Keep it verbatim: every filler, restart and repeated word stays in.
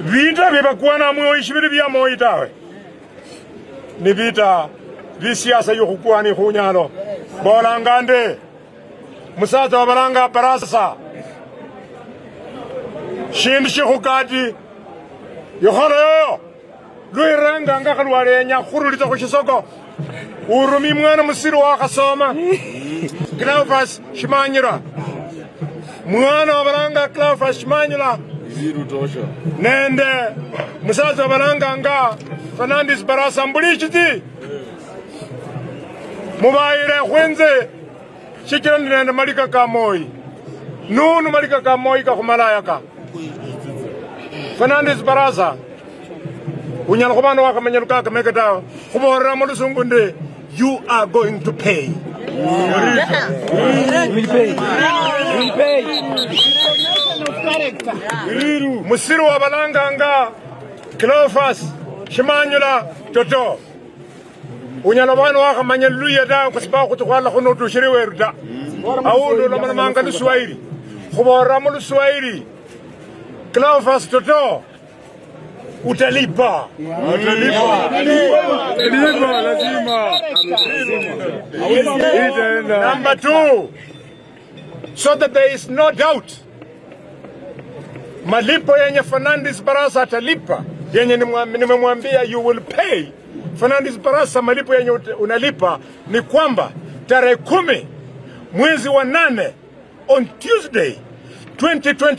Vita vya vakwana mwoyi shivili vya moyi tawe. Ni vita vi siasa yokhukwana ikhunyalo. Mbolanga ndi, musatsa wavalanga Barasa. Shindu shikhukati, ikholo yoyo, lwirenganga khalwalenya khurulitsa khu shisoko. Urumi mwana musiru wakhasoma. Cleophas Shimanyira. Mwana wavalanga Cleophas Shimanyula nende musatsa wavalanganga Fernandes Barasa Mbulichitsi. Muvaire khwinze shichira ndi nende malika ka moyi. Nunu malika ka moyi kakhumalayaka. Fernandes Barasa, unyala khuba niwakhamanya Lukakamega tawe, khuboolera mu lusungu ndi, "You are going to pay." Musiru wabalanganga Cleophas Shimanyula Toto. Unyala bwana wakhamanya Luluya ta, kusiba khutukhwala khuno tushiri weru ta. Aundi ulomalomanga Luswahili. Khuboolera mu Luswahili. Cleophas Toto, utalipa. Utalipa. Utalipa, lazima. Itaenda. Number two, so that there is no doubt. Malipo yenye Fernandes Barasa atalipa, yenye nimwa-, nimemwambia, "You will pay." Fernandes Barasa, malipo yenye ut-, unalipa ni kwamba tarehe kumi mwezi wa nane, on Tuesday, twenty twenty,